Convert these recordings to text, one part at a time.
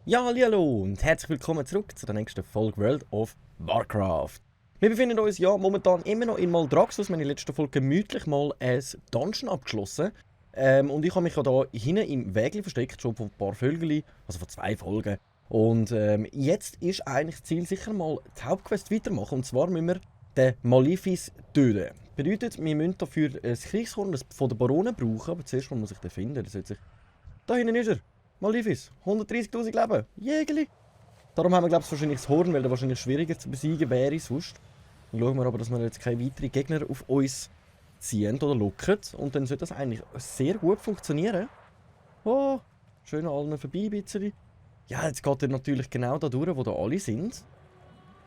Ja, hallo und herzlich willkommen zurück zu der nächsten Folge World of Warcraft. Wir befinden uns ja momentan immer noch in Maldraxxus. Wir haben in der letzten Folge gemütlich mal ein Dungeon abgeschlossen. Und ich habe mich ja da hinten im Wägli versteckt, schon von ein paar Folgen, also von 2 Folgen. Und jetzt ist eigentlich das Ziel, sicher mal die Hauptquest weitermachen. Und zwar müssen wir den Malefice töten. Bedeutet, wir müssen dafür ein Kriegshorn von der Barone brauchen, aber zuerst muss ich den finden. Da hinten ist er. Malefice, 130'000 Leben, Jägeli. Darum haben wir, glaube ich, wahrscheinlich das Horn, weil der wahrscheinlich schwieriger zu besiegen wäre sonst. Dann schauen wir aber, dass wir jetzt keine weiteren Gegner auf uns ziehen oder locken. Und dann sollte das eigentlich sehr gut funktionieren. Oh, schön an allen vorbei ein bisschen. Ja, jetzt geht er natürlich genau da durch, wo da alle sind.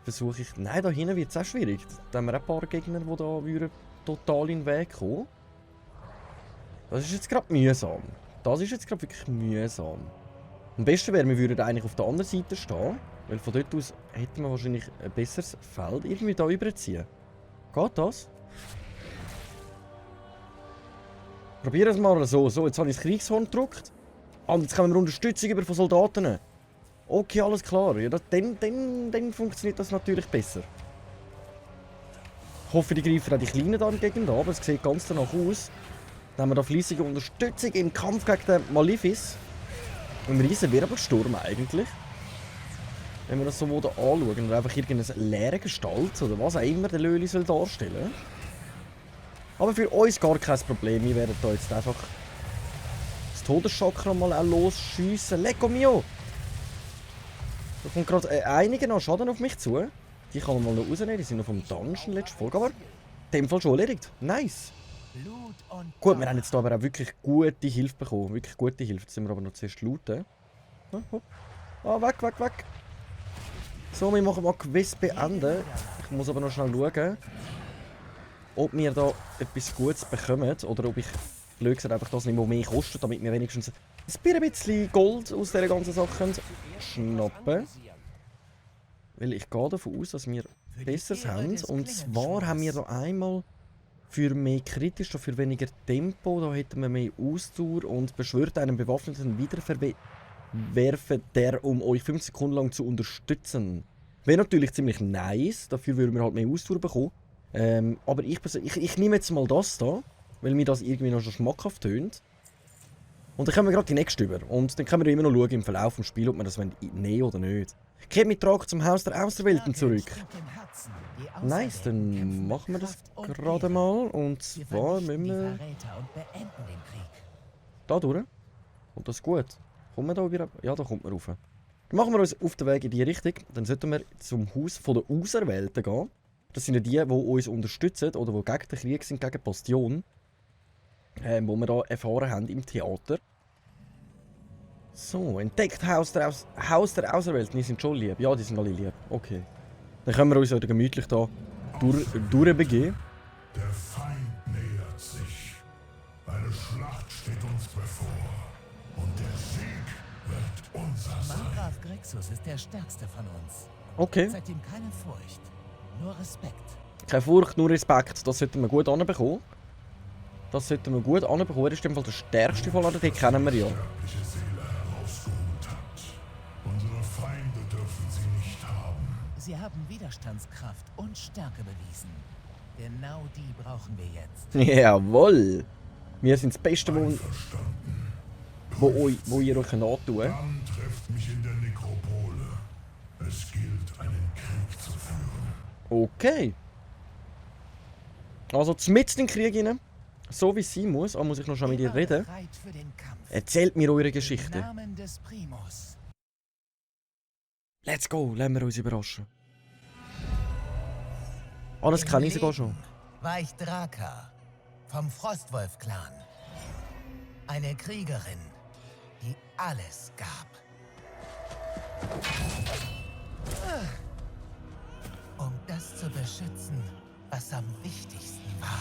Versuche ich... Nein, da hinten wird es auch schwierig. Da haben wir ein paar Gegner, die da total in den Weg kommen. Das ist jetzt gerade mühsam. Das ist jetzt gerade wirklich mühsam. Am besten wäre, wir würden eigentlich auf der anderen Seite stehen. Weil von dort aus hätten wir wahrscheinlich ein besseres Feld irgendwie da überziehen. Geht das? Probieren wir es mal so. So, jetzt habe ich das Kriegshorn gedrückt. Und jetzt kommen wir Unterstützung über von Soldaten. Okay, alles klar. Ja, dann funktioniert das natürlich besser. Ich hoffe, die greifen auch die Kleinen da entgegen, aber es sieht ganz danach aus. Dann haben wir da fleissige Unterstützung im Kampf gegen den Malefice. Ein riesen Wirbelsturm eigentlich. Wenn wir das so anschauen oder einfach irgendeine leere Gestalt oder was auch immer der Löli soll darstellen. Aber für uns gar kein Problem. Wir werden da jetzt einfach das Todeschakra mal auch losschiessen. Lecco mio! Da kommt gerade einige noch Schaden auf mich zu. Die kann man mal noch rausnehmen. Die sind noch vom Dungeon letzte Folge. Aber in dem Fall schon erledigt. Nice! Gut, wir haben jetzt aber auch wirklich gute Hilfe bekommen. Wirklich gute Hilfe. Jetzt müssen wir aber noch zuerst looten. Ah, weg. So, wir machen mal Quest beenden. Ich muss aber noch schnell schauen, ob wir da etwas Gutes bekommen. Oder ob ich blöd gesagt einfach das nicht mehr kostet, damit wir wenigstens ein bisschen Gold aus dieser ganzen Sache schnappen. Weil ich gehe davon aus, dass wir Besseres haben. Und zwar haben wir da einmal... Für mehr kritisch, für weniger Tempo, da hätten wir mehr Ausdauer und beschwört einen Bewaffneten Wiederwerfen, der um euch 5 Sekunden lang zu unterstützen. Wäre natürlich ziemlich nice, dafür würden wir halt mehr Ausdauer bekommen. Aber ich nehme jetzt mal das da, weil mir das irgendwie noch so schmackhaft tönt. Und dann kommen wir gerade die nächste über. Und dann können wir immer noch schauen im Verlauf des Spiels, ob wir das nehmen oder nicht. Kehrt mit Trag zum Haus der Auserwählten zurück. Nice, dann machen wir das gerade mal. Und zwar müssen wir... Da durch. Und das ist gut. Kommen wir da wieder... Ja, da kommt man rauf. Dann machen wir uns auf den Weg in die Richtung. Dann sollten wir zum Haus der Auserwählten gehen. Das sind ja die uns unterstützen oder die gegen den Krieg sind, gegen Bastion. Wo wir hier erfahren haben im Theater. So, entdeckt Haus der Auserwählten. Die sind schon lieb. Ja, die sind alle lieb. Okay. Dann können wir uns wieder gemütlich da durchbegeben. Der Feind nähert sich. Eine Schlacht steht uns bevor. Und der Sieg wird unser sein. Markgraf Grixus ist der stärkste von uns. Okay. Zeigt ihm keine Furcht, nur Respekt. Keine Furcht, nur Respekt. Das sollten wir gut anbekommen. Er ist in dem Fall der stärkste von allen, den kennen wir ja. Sterbliche Seele herausgeholt hat. Unsere Feinde dürfen sie nicht haben. Sie haben Widerstandskraft und Stärke bewiesen. Genau die brauchen wir jetzt. Jawohl! Wir sind das Beste, Einverstanden. wo ihr euch antun könnt. Dann trefft mich in der Nekropole. Es gilt, einen Krieg zu führen. Okay. Also mitten in den Krieg rein. So wie es sein muss. Aber muss ich noch schon mit ihr reden. Bereit für den Kampf. Erzählt mir eure Im Geschichte. Namen des Primus. Let's go, lassen wir uns überraschen. Ah, das kann ich sogar schon. War ich Draka vom Frostwolf-Clan. Eine Kriegerin, die alles gab. Um das zu beschützen, was am wichtigsten war.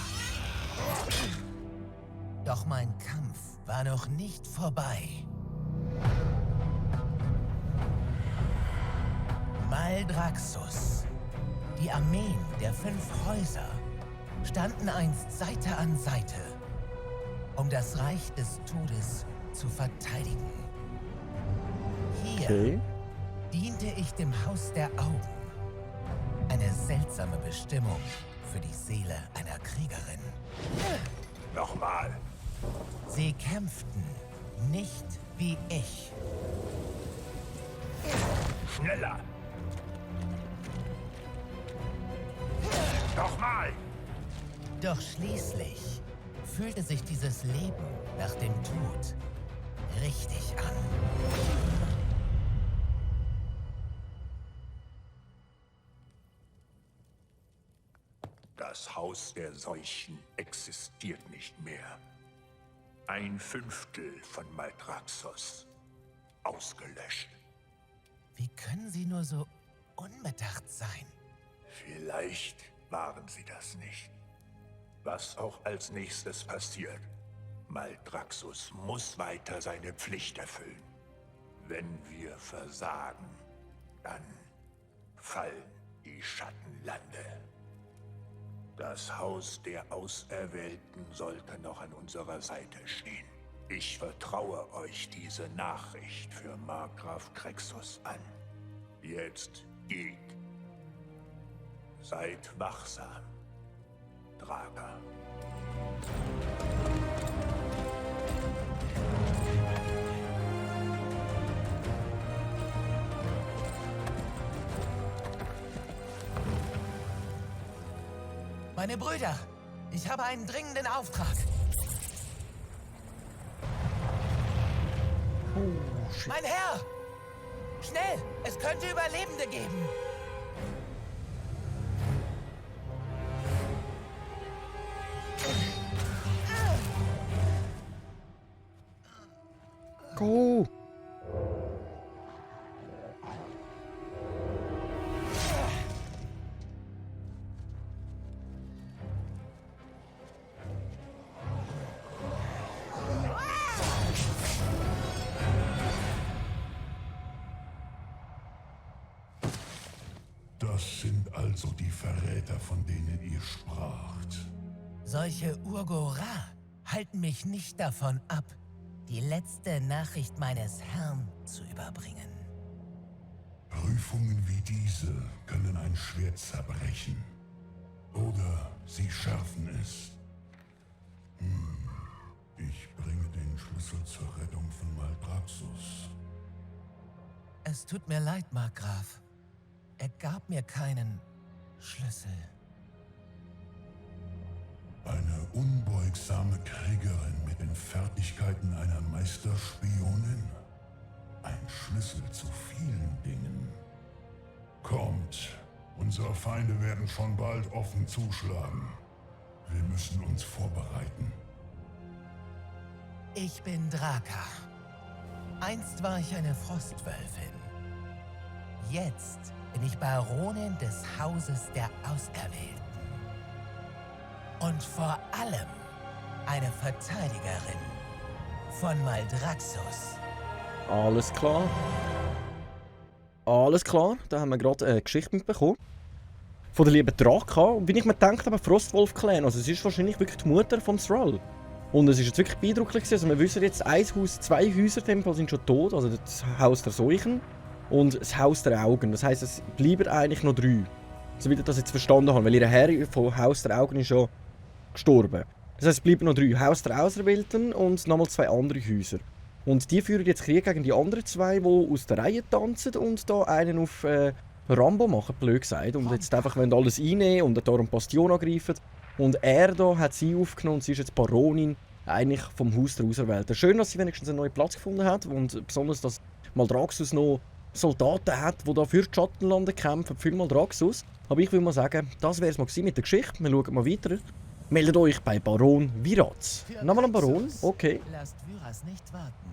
Doch mein Kampf war noch nicht vorbei. Maldraxxus, Die Armeen der 5 Häuser standen einst Seite an Seite, um das Reich des Todes zu verteidigen. Hier diente ich dem Haus der Augen. Eine seltsame Bestimmung für die Seele einer Kriegerin. Nochmal. Sie kämpften nicht wie ich. Schneller. Nochmal. Doch schließlich fühlte sich dieses Leben nach dem Tod richtig an. Das Haus der Seuchen existiert nicht mehr. 1/5 von Maldraxxus ausgelöscht. Wie können Sie nur so unbedacht sein? Vielleicht waren sie das nicht. Was auch als nächstes passiert, Maldraxxus muss weiter seine Pflicht erfüllen. Wenn wir versagen, dann fallen die Schattenlande. Das Haus der Auserwählten sollte noch an unserer Seite stehen. Ich vertraue euch diese Nachricht für Markgraf Krexus an. Jetzt geht. Seid wachsam, Draka. Meine Brüder, ich habe einen dringenden Auftrag. Oh, shit. Mein Herr! Schnell! Es könnte Überlebende geben! Go! Das sind also die Verräter, von denen ihr spracht. Solche Urgora halten mich nicht davon ab, die letzte Nachricht meines Herrn zu überbringen. Prüfungen wie diese können ein Schwert zerbrechen. Oder sie schärfen es. Ich bringe den Schlüssel zur Rettung von Maldraxxus. Es tut mir leid, Markgraf. Er gab mir keinen Schlüssel. Eine unbeugsame Kriegerin mit den Fertigkeiten einer Meisterspionin. Ein Schlüssel zu vielen Dingen. Kommt, unsere Feinde werden schon bald offen zuschlagen. Wir müssen uns vorbereiten. Ich bin Draka. Einst war ich eine Frostwölfin. Jetzt bin ich Baronin des Hauses der Auserwählten. Und vor allem eine Verteidigerin von Maldraxxus. Alles klar. Alles klar, da haben wir gerade eine Geschichte mitbekommen. Von der lieben Draka. Und wie ich mir gedacht habe, Frostwolf-Clan. Also es ist wahrscheinlich wirklich die Mutter vom Thrall. Und es ist jetzt wirklich beeindruckend. Also wir wissen jetzt, ein Haus, 2 Häuser sind schon tot. Also das Haus der Seuchen und das Haus der Augen. Das heisst, es bleiben eigentlich noch 3. So wie ich das jetzt verstanden habe. Weil ihr Herr vom Haus der Augen ist ja gestorben. Das heisst, es bleiben noch 3. Haus der Auserwählten und nochmal 2 andere Häuser. Und die führen jetzt Krieg gegen die anderen 2, die aus der Reihe tanzen und da einen auf Rambo machen, blöd gesagt. Und jetzt einfach alles einnehmen und darum Bastion angreifen. Und er da hat sie aufgenommen und sie ist jetzt Baronin eigentlich vom Haus der Auserwählten. Schön, dass sie wenigstens einen neuen Platz gefunden hat und besonders, dass Maldraxxus noch Soldaten hat, die da für die Schattenlande kämpfen, für Maldraxxus. Aber ich würde mal sagen, das wäre es mal mit der Geschichte. Wir schauen mal weiter. Meldet euch bei Baron Viraz. Nochmal ein Baron? Okay. Lasst Vyras nicht warten.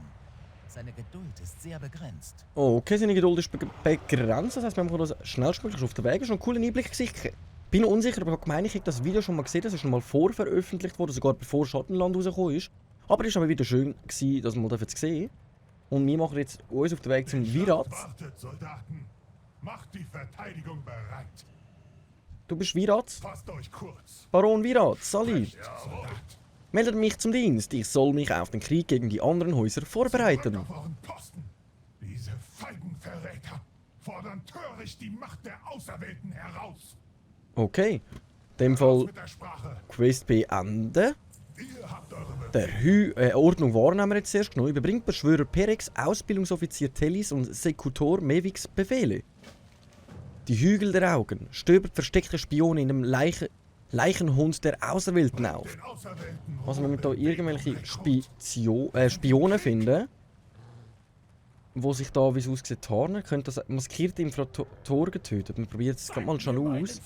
Seine Geduld ist sehr begrenzt. Okay, seine Geduld ist begrenzt. Das heisst, wir machen das schnellstmöglich auf den Weg. Ist noch ein cooler Einblick. Ich bin noch unsicher, aber ich meine, ich habe das Video schon mal gesehen. Das ist schon mal vorveröffentlicht worden, sogar bevor Schattenland rausgekommen ist. Aber es war aber wieder schön, dass wir das sehen. Und wir machen jetzt uns auf den Weg zum Viraz. Wartet, Soldaten! Macht die Verteidigung bereit! Du bist Virat? Fasst euch kurz. Baron Virat, Sali. Jawohl. Meldet mich zum Dienst. Ich soll mich auf den Krieg gegen die anderen Häuser vorbereiten. Auf euren Posten. Diese feigen Verräter fordern töricht die Macht der Auserwählten heraus. Okay. In dem Fall Mit der Sprache. Quest beenden. Ihr habt eure Der Ordnung Waren haben wir jetzt erst genommen. Überbringt Beschwörer Perex, Ausbildungsoffizier Tellis und Sekutor Mevix Befehle. Die Hügel der Augen. Stöbert versteckte Spione in dem Leichenhund der Auserwählten auf. den Auserwählten. Also wenn wir hier irgendwelche Spione finden, wo sich da, wie es aussieht, tarnen, könnte das maskierte Infratoren getötet. Wir probieren es gerade mal schon aus.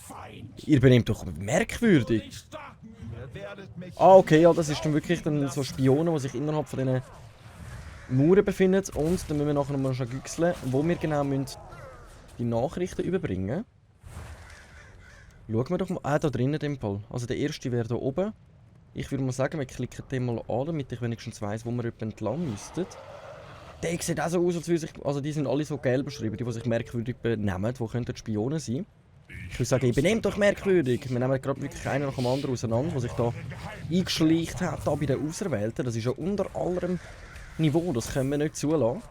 Ihr benehmt doch merkwürdig. Ah, okay, ja, das ist dann wirklich dann so Spione, die sich innerhalb von diesen Mauern befinden. Und dann müssen wir nachher nochmal schon güchseln, wo wir genau müssen die Nachrichten überbringen. Schauen wir doch mal. Ah, da drinnen in dem Fall. Also der erste wäre da oben. Ich würde mal sagen, wir klicken den mal an, damit ich wenigstens weiss, wo wir etwa entlang müssten. Der sieht auch so aus, als würde sich... Also die sind alle so gelb beschrieben, die sich merkwürdig benehmen. Wo könnten Spione sein? Ich würde sagen, ihr benehmt euch merkwürdig. Wir nehmen gerade wirklich einen nach dem anderen auseinander, der sich da eingeschleicht hat, da bei den Auserwählten. Das ist ja unter allerem Niveau, das können wir nicht zulassen.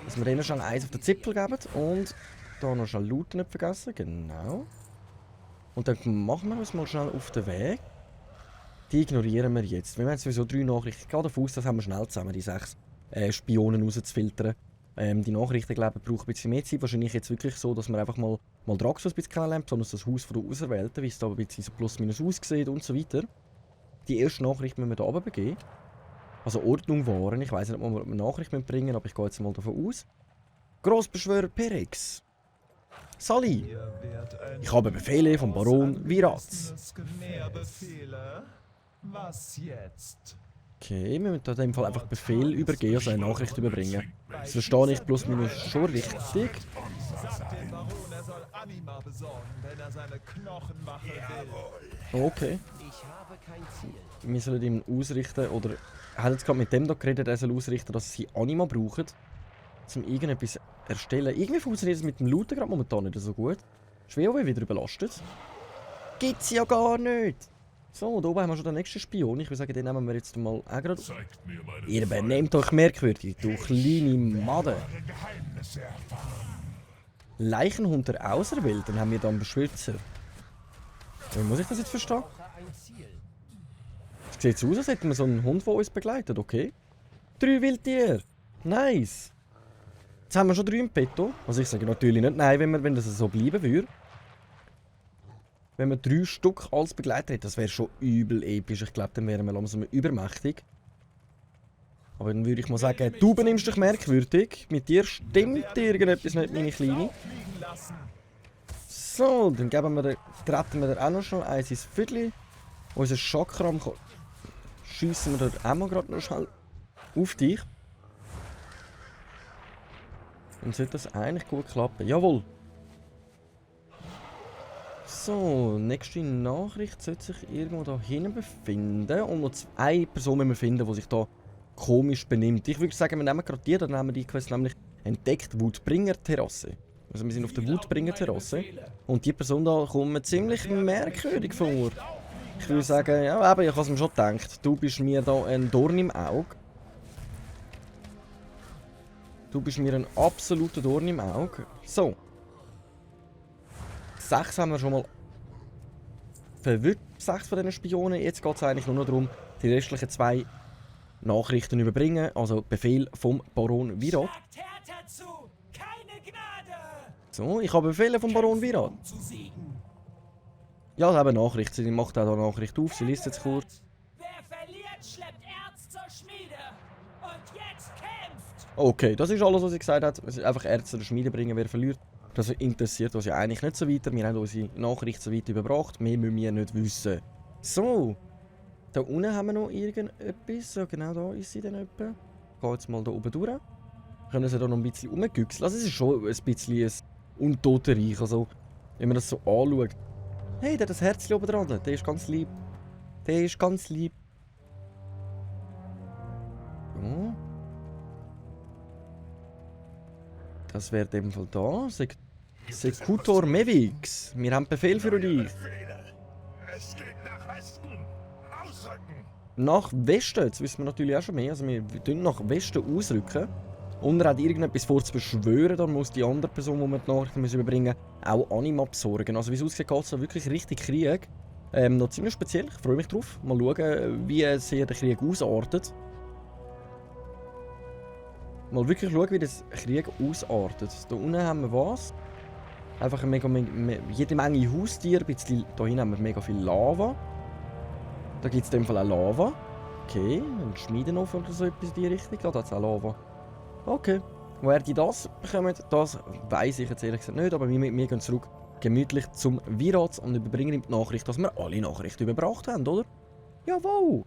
Dass wir denen schon eins auf den Zipfel geben und da noch schnell Looten nicht vergessen, genau. Und dann machen wir uns mal schnell auf den Weg. Die ignorieren wir jetzt. Wir haben sowieso 3 Nachrichten. Ich gehe davon aus, das haben wir schnell zusammen, die 6 Spionen rauszufiltern. Die Nachrichten, glaube ich, brauchen ein bisschen mehr Zeit. Wahrscheinlich jetzt wirklich so, dass man einfach mal Draxus ein bisschen kennenlernt, besonders das Haus der Auserwählten, wie es da ein bisschen so plus minus aussieht und so weiter. Die erste Nachricht müssen wir hier oben begeben. Also Ordnung wahren. Ich weiss nicht, ob wir eine Nachricht bringen müssen, aber ich gehe jetzt mal davon aus. Grossbeschwörer Perex. Sali. Ich habe Befehle vom Baron Virat. Was jetzt? Okay, wir müssen in dem Fall einfach Befehl übergeben, also eine Nachricht überbringen. Das verstehe ich plus minus schon richtig. Sagt dem Baron, er soll Anima besorgen, wenn er seine Knochenmache will. Okay. Ich habe kein Ziel. Wir sollen ihm ausrichten, oder er hat jetzt gerade mit dem da geredet, er soll ausrichten, dass sie Anima brauchen, um irgendetwas erstellen. Irgendwie funktioniert es mit dem Looten gerade momentan nicht so gut. Ist WoW wieder überlastet? Gibt's ja gar nicht! So, da oben haben wir schon den nächsten Spion. Ich würde sagen, den nehmen wir jetzt mal auch gerade. Zeigt mir meine Ihr benehmt euch merkwürdig, du kleine Made. Geheimnisse erfahren. Leichenhund der Auserwählten haben wir dann Beschwitzer. Wie muss ich das jetzt verstehen? Ein Ziel. Es sieht so aus, als hätten wir so einen Hund, der uns begleitet, okay? 3 Wildtiere! Nice! Jetzt haben wir schon 3 im Petto. Also ich sage natürlich nicht nein, wenn das so bleiben würde. Wenn wir 3 Stück als Begleiter hätten, das wäre schon übel episch. Ich glaube, dann wären wir langsam übermächtig. Aber dann würde ich mal sagen, du benimmst dich merkwürdig. Mit dir stimmt irgendetwas nicht, meine Kleine. So, dann treten wir da auch noch schnell eins ins Viertel. Unser Chakram schiessen wir dort auch mal gerade noch schnell auf dich. Dann sollte das eigentlich gut klappen. Jawohl! So, nächste Nachricht sollte sich irgendwo da hinten befinden. Und noch eine Person müssen wir finden, die sich da komisch benimmt. Ich würde sagen, wir nehmen gerade die, dann nehmen wir die Quest nämlich entdeckt, Wutbringer-Terrasse. Also wir sind auf der Wutbringer-Terrasse. Und die Person da kommt mir ziemlich merkwürdig vor. Ich würde sagen, ja, aber ich habe es mir schon gedacht. Du bist mir da ein Dorn im Auge. Du bist mir ein absoluter Dorn im Auge. So. 6 haben wir schon mal verwirrt, 6 von diesen Spionen. Jetzt geht es eigentlich nur noch darum, die restlichen 2 Nachrichten überbringen. Also Befehl vom Baron Virat. Sagt härter zu! Keine Gnade! So, ich habe Befehle vom Baron Virat. Zu siegen. Ja, eben Nachricht. Sie macht auch eine Nachricht auf. Sie liest jetzt kurz. Wer verliert, schleppt Erz zur Schmiede. Und jetzt kämpft! Okay, das ist alles, was sie gesagt hat. Es ist einfach Ärzte der Schmiede bringen, wer verliert. Das interessiert uns ja eigentlich nicht so weiter. Wir haben unsere Nachricht so weit überbracht. Mehr müssen wir nicht wissen. So. Da unten haben wir noch irgendetwas. So, genau da ist sie dann etwa. Ich gehe jetzt mal da oben durch. Können sie da noch ein bisschen rumgüchseln. Also es ist schon ein bisschen ein Untotenreich. Also, wenn man das so anschaut. Hey, der hat das Herzchen oben dran. Der ist ganz lieb. Der ist ganz lieb. Ja. Das wäre in dem Fall da. Sekutor Mevix, wir haben Befehl für dich. Es geht nach Westen. Ausrücken. Nach Westen, jetzt wissen wir natürlich auch schon mehr. Also wir tun nach Westen ausrücken. Und er hat irgendetwas vor zu beschwören, dann muss die andere Person, die wir die Nachrichten überbringen müssen, auch Anima besorgen. Also wie es aussieht, geht es da wirklich richtig Krieg. Noch ziemlich speziell, ich freue mich drauf. Mal schauen, wie sehr der Krieg ausartet. Mal wirklich schauen, wie der Krieg ausartet. Da unten haben wir was? Einfach jede Menge Haustiere, ein bisschen, da hinten haben wir mega viel Lava. Da gibt es in dem Fall auch Lava. Okay, ein Schmiedenhof oder so etwas in die Richtung. Da hat es auch Lava. Okay. Woher die das bekommen, das weiss ich jetzt ehrlich gesagt nicht, aber wir gehen zurück gemütlich zum Virats und überbringen ihm die Nachricht, dass wir alle Nachrichten überbracht haben, oder? Jawohl!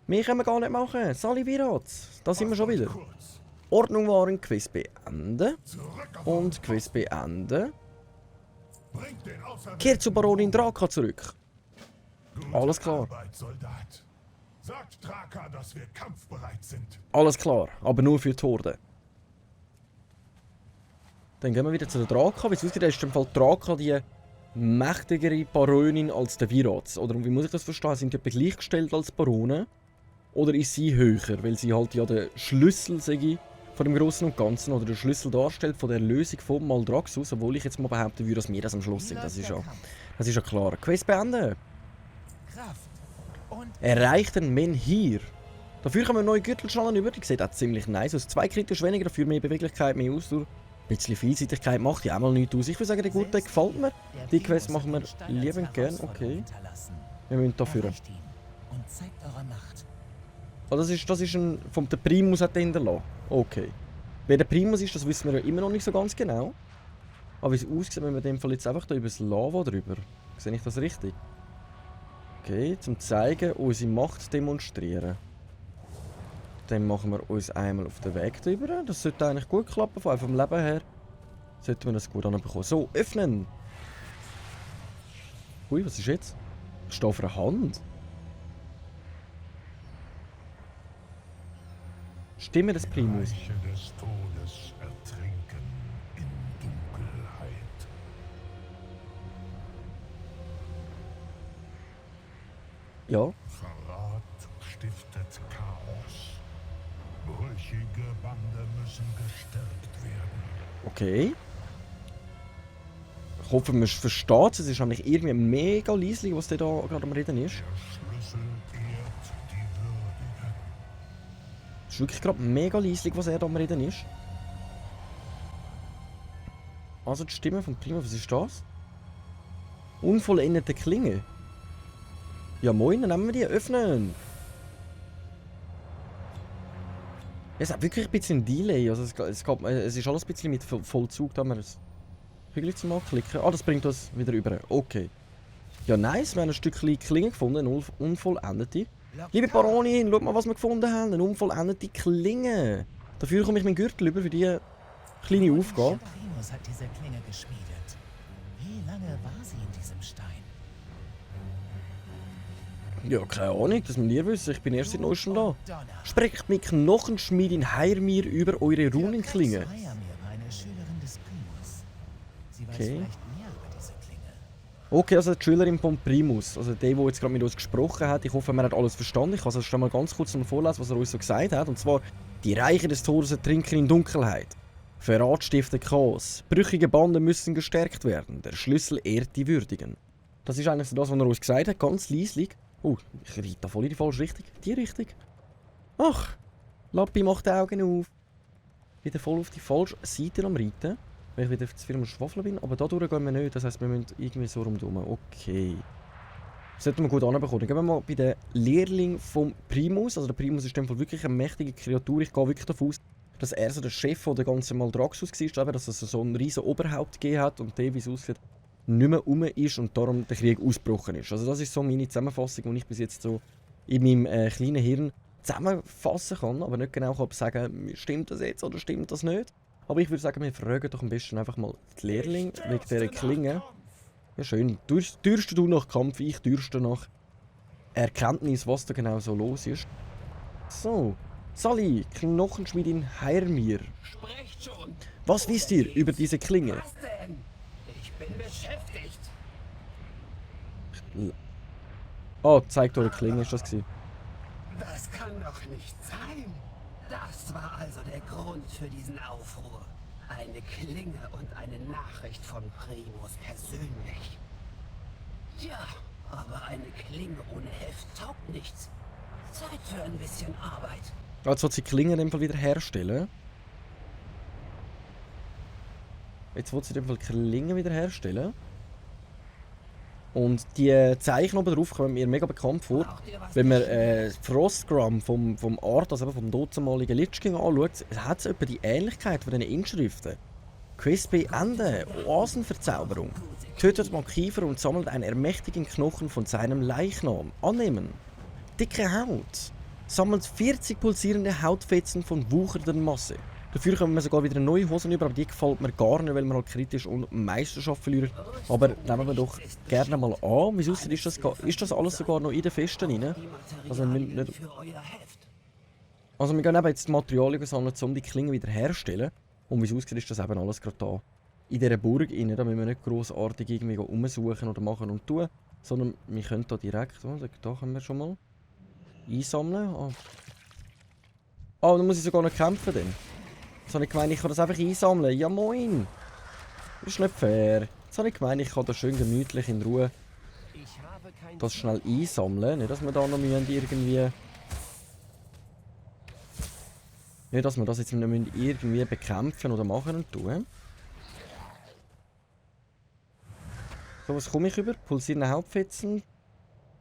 Mehr können wir gar nicht machen. Sali Virats, da sind wir schon wieder. Ordnung wahren, Quiz beenden. Und Quiz beenden. Kehrt zu Baronin Draka zurück. Alles klar. Sagt Draka, dass wir kampfbereit sind. Alles klar, aber nur für die Horde. Dann gehen wir wieder zu der Draka. Wie es aussieht, ist im Fall Draka die mächtigere Baronin als der Virats. Oder wie muss ich das verstehen? Sind die etwa gleichgestellt als Baronen? Oder ist sie höher? Weil sie halt ja der Schlüssel, sage ich, von dem Großen und Ganzen oder der Schlüssel darstellt von der Lösung von Maldraxxus. Obwohl ich jetzt mal behaupten würde, dass wir das am Schluss sind. Das ist ja klar. Quest beenden. Erreicht den Menhir. Dafür können wir neue Gürtelschalen über. Die sieht auch ziemlich nice aus. 2 kritisch weniger, dafür mehr Beweglichkeit, mehr Ausdauer. Ein bisschen Vielseitigkeit macht ja auch mal nichts aus. Ich würde sagen, der gute gefällt mir. Die Quest machen wir liebend gern. Okay. Wir müssen dafür. Oh, das ist ein. Vom der Primus hat er hinterlassen. Okay. Wer der Primus ist, das wissen wir ja immer noch nicht so ganz genau. Aber wie es aussieht, wenn wir in dem Fall jetzt einfach da über das Lava drüber. Sehe ich das richtig? Okay, zum zeigen, unsere Macht demonstrieren. Dann machen wir uns einmal auf den Weg drüber. Das sollte eigentlich gut klappen, von vom Leben her. Sollten wir das gut anbekommen. So, öffnen! Ui, was ist jetzt? Ich stehe auf einer Hand. Stimme des Primus. Reiche des Todes ertrinken in Dunkelheit. Ja. Verrat stiftet Chaos. Brüchige Bande müssen gestärkt werden. Okay. Ich hoffe, man versteht es. Es ist nämlich irgendwie mega leislich, was der da gerade am Reden ist. Der Schlüssel ehrt die Würdigen. Es ist wirklich gerade mega leislich, was er da am Reden ist. Also die Stimme von Prima, was ist das? Unvollendete Klinge. Ja moin, dann nehmen wir die. Öffnen! Es hat wirklich ein bisschen Delay. Also es ist alles ein bisschen mit Vollzug, da wir es wirklich zum Anklicken. Ah, das bringt uns wieder rüber. Okay. Ja nice, wir haben ein Stückchen Klinge gefunden, eine unvollendete. Liebe Baronin, schaut mal, was wir gefunden haben. Eine unvollendete Klinge. Dafür komme ich meinen Gürtel über für die kleine Aufgabe. Primus hat diese Klinge geschmiedet. Wie lange war sie in diesem Stein? Ja, keine Ahnung, das müsst ihr wissen. Ich bin erst seit neuestem da. Sprecht mit Knochenschmiedin Heirmir über eure Runenklinge. Heirmir war eine Schülerin des Primus. Sie weiß Okay. vielleicht mehr über diese Klinge. Okay, also die Schülerin von Primus. Also der jetzt gerade mit uns gesprochen hat. Ich hoffe, man hat alles verstanden. Ich kann es schon mal ganz kurz vorlesen, was er uns so gesagt hat. Und zwar, die Reiche des Todes ertrinken in Dunkelheit. Verrat stiftet Chaos. Brüchige Bande müssen gestärkt werden. Der Schlüssel ehrt die Würdigen. Das ist eigentlich so das, was er uns gesagt hat. Ganz leislich. Oh, ich reite da voll in die falsche Richtung. Die Richtung. Ach, Lappi macht die Augen auf. Wieder voll auf die falsche Seite am Reiten. Weil ich wieder zu viel am Schwafeln bin. Aber da durch gehen wir nicht. Das heisst, wir müssen irgendwie so rumdummen. Okay. Das sollten wir gut anbekommen. Dann gehen wir mal bei den Lehrling vom Primus. Also der Primus ist in dem Fall wirklich eine mächtige Kreatur. Ich gehe wirklich davon aus, dass er so der Chef von der ganzen Maldraxxus war. Dass es so ein riesen Oberhaupt gegeben hat und der, wie es aussieht, nicht mehr rum ist und darum der Krieg ausgebrochen ist. Also das ist so meine Zusammenfassung, die ich bis jetzt so in meinem kleinen Hirn zusammenfassen kann, aber nicht genau kann sagen, stimmt das jetzt oder stimmt das nicht. Aber ich würde sagen, wir fragen doch am besten einfach mal die Lehrling wegen dieser Klinge. Ja schön, dürst du nach Kampf, ich dürste nach Erkenntnis, was da genau so los ist. So, Sally, Knochenschmiedin Heirmir. Sprecht schon! Was wisst ihr über diese Klinge? Was denn? Ich bin beschäftigt. Oh, zeigt eure Klinge, ist das gewesen. Das kann doch nicht sein. Das war also der Grund für diesen Aufruhr. Eine Klinge und eine Nachricht von Primus persönlich. Tja, aber eine Klinge ohne Heft taugt nichts. Zeit für ein bisschen Arbeit. Also wird sie die Klinge in dem Fall wieder herstellen. Jetzt wird sie in dem Fall die Klinge wieder herstellen. Und die Zeichen oben drauf kommen mir mega bekannt vor. Wenn man Frostgram vom Art, also vom dortmaligen Lich King anschaut, hat es etwa die Ähnlichkeit von diesen Inschriften. Quest beenden, Oasenverzauberung. Tötet Markiver und sammelt einen ermächtigen Knochen von seinem Leichnam. Annehmen. Dicke Haut. Sammelt 40 pulsierende Hautfetzen von wuchernder Masse. Dafür kommen wir sogar wieder neue Hosen über, aber die gefällt mir gar nicht, weil wir halt kritisch und Meisterschaft verlieren. Aber nehmen wir doch gerne mal an. Wie aussieht, ist das alles sogar noch in den Festen rein? Also wir gehen eben jetzt die Materialien sammeln, um die Klinge wieder herzustellen. Und wie es aussieht, ist das eben alles gerade da. In dieser Burg rein, da müssen wir nicht grossartig irgendwie umsuchen oder machen und tun. Sondern wir können da direkt, da können wir schon mal einsammeln. Oh, dann muss ich sogar noch kämpfen dann. Jetzt habe ich gemeint, ich kann das einfach einsammeln. Ja moin! Das ist nicht fair. Jetzt habe ich gemeint, ich kann das schön gemütlich in Ruhe das schnell einsammeln. Nicht, dass wir da noch irgendwie... Nicht, dass wir das jetzt noch irgendwie bekämpfen oder machen und tun. So, was komme ich über? Pulsierende Hauptfetzen.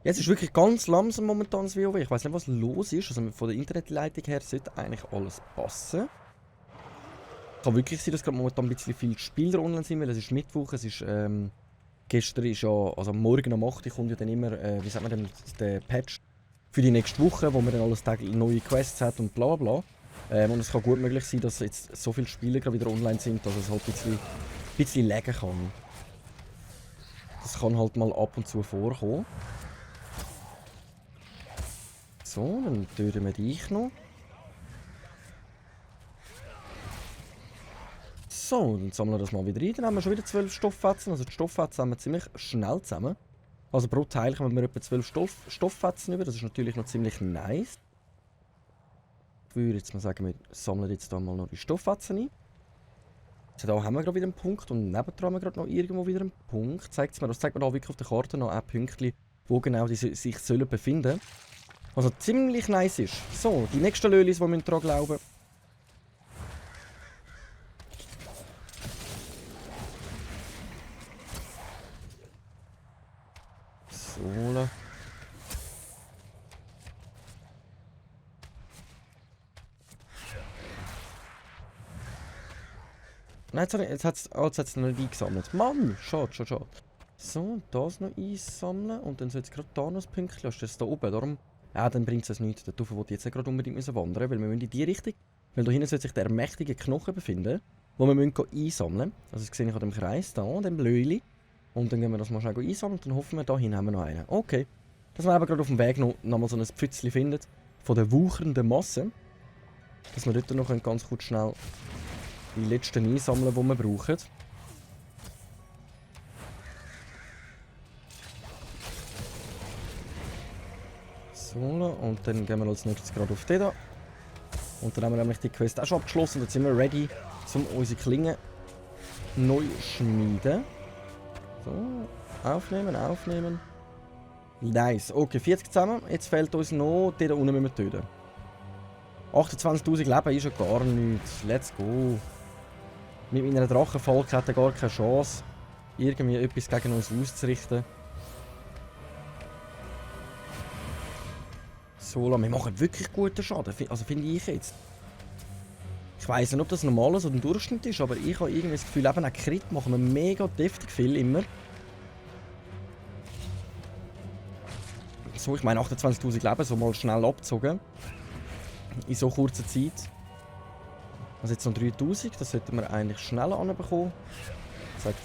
Jetzt ist wirklich ganz langsam momentan das WoW. Ich weiß nicht, was los ist. Also von der Internetleitung her sollte eigentlich alles passen. Kann wirklich sein, dass gerade momentan ein bisschen viele Spieler online sind, weil es ist Mittwoch, es ist, gestern ist ja, also morgen am 8 kommt ja dann immer, wie sagt man denn, der Patch für die nächste Woche, wo man dann alles täglich neue Quests hat und bla bla. Und es kann gut möglich sein, dass jetzt so viele Spieler gerade wieder online sind, dass es halt ein bisschen laggen kann. Das kann halt mal ab und zu vorkommen. So, dann töten wir dich noch. So, dann sammeln wir das mal wieder rein. Dann haben wir schon wieder 12 Stofffetzen. Also die Stofffetzen haben wir ziemlich schnell zusammen. Also pro Teil kommen wir etwa 12 Stofffetzen über. Das ist natürlich noch ziemlich nice. Ich würde jetzt mal sagen, wir sammeln jetzt da mal noch die Stofffetzen ein. Also da haben wir gerade wieder einen Punkt und nebendran haben wir gerade noch irgendwo wieder einen Punkt. Das zeigt mir da wirklich auf der Karte noch ein Pünktchen, wo genau die sich sollen befinden. Also ziemlich nice ist. So, die nächsten Lölis, die wir daran glauben. So. Nein, jetzt hat es noch nicht eingesammelt. Mann, schade. So, das noch einsammeln und dann soll jetzt gerade da noch ein Pünktchen. Hast du das da oben? Darum, ja, dann bringt es nichts. Darauf wollte ich jetzt nicht gerade unbedingt wandern, weil wir müssen in die Richtung. Weil da hinten soll sich der mächtige Knochen befinden, wo wir einsammeln müssen. Also das sehe ich an dem Kreis, da, dem Blöli. Und dann gehen wir das mal schnell einsammeln und dann hoffen wir, da hinten haben wir noch einen. Okay. Dass wir aber gerade auf dem Weg noch mal so ein Pfützchen finden von der wuchernden Masse. Dass wir dort noch ganz kurz schnell die letzten einsammeln, die wir brauchen. So, und dann gehen wir als nächstes gerade auf den da. Und dann haben wir nämlich die Quest auch schon abgeschlossen. Jetzt sind wir ready, um unsere Klingen neu schmieden. So, aufnehmen. Nice. Okay, 40 zusammen. Jetzt fehlt uns noch, den da unten müssen wir töten. 28'000 Leben ist ja gar nichts. Let's go. Mit meiner Drachenfalke hat er gar keine Chance, irgendwie etwas gegen uns auszurichten. So, wir machen wirklich guten Schaden, also finde ich jetzt. Ich weiss nicht, ob das normal oder ein Durchschnitt ist, aber ich habe irgendwie das Gefühl, eben auch Crit machen wir mega deftig viel immer. So, ich meine 28'000 Leben, so mal schnell abgezogen. In so kurzer Zeit. Also jetzt noch 3'000, das sollten wir eigentlich schneller anbekommen.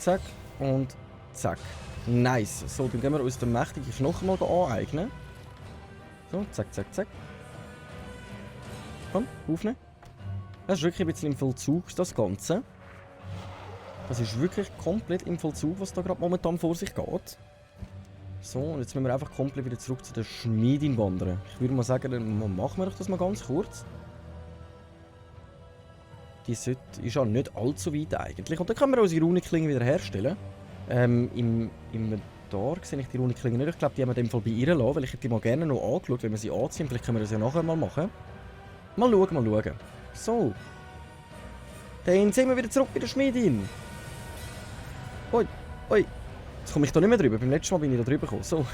Zack. Und zack. Nice. So, dann gehen wir uns den mächtigen Knochen mal aneignen. So, zack. Komm, aufnehmen. Das ist wirklich ein bisschen im Vollzug, das Ganze. Das ist wirklich komplett im Vollzug, was da gerade momentan vor sich geht. So, und jetzt müssen wir einfach komplett wieder zurück zu der Schmiedin wandern. Ich würde mal sagen, dann machen wir doch das mal ganz kurz. Die ist ja nicht allzu weit eigentlich. Und dann können wir unsere Runenklinge wieder herstellen. Im Inventar sehe ich die Runenklinge nicht. Ich glaube, die haben wir in dem Fall bei ihr lassen, weil ich hätte die mal gerne noch angeschaut, wenn wir sie anziehen. Vielleicht können wir das ja nachher mal machen. Mal schauen. So. Dann sind wir wieder zurück bei der Schmiedin. Oi. Jetzt komme ich da nicht mehr drüber. Beim letzten Mal bin ich da drüber gekommen. So.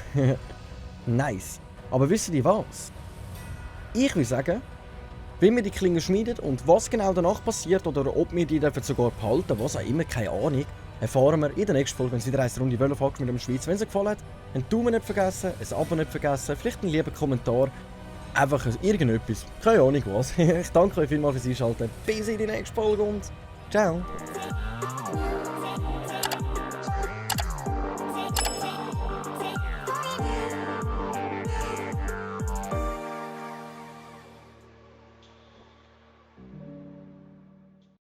Nice. Aber wisst ihr was? Ich will sagen, wenn wir die Klinge schmieden und was genau danach passiert oder ob wir die dürfen sogar behalten, was auch immer, keine Ahnung, erfahren wir in der nächsten Folge, wenn es wieder eine Runde Völofakt mit dem Schweiz. Wenn es euch gefallen hat, einen Daumen nicht vergessen, ein Abo nicht vergessen, vielleicht einen lieben Kommentar, einfach irgendetwas. Keine Ahnung was. Ich danke euch vielmals fürs Einschalten. Bis in die nächste Folge und ciao.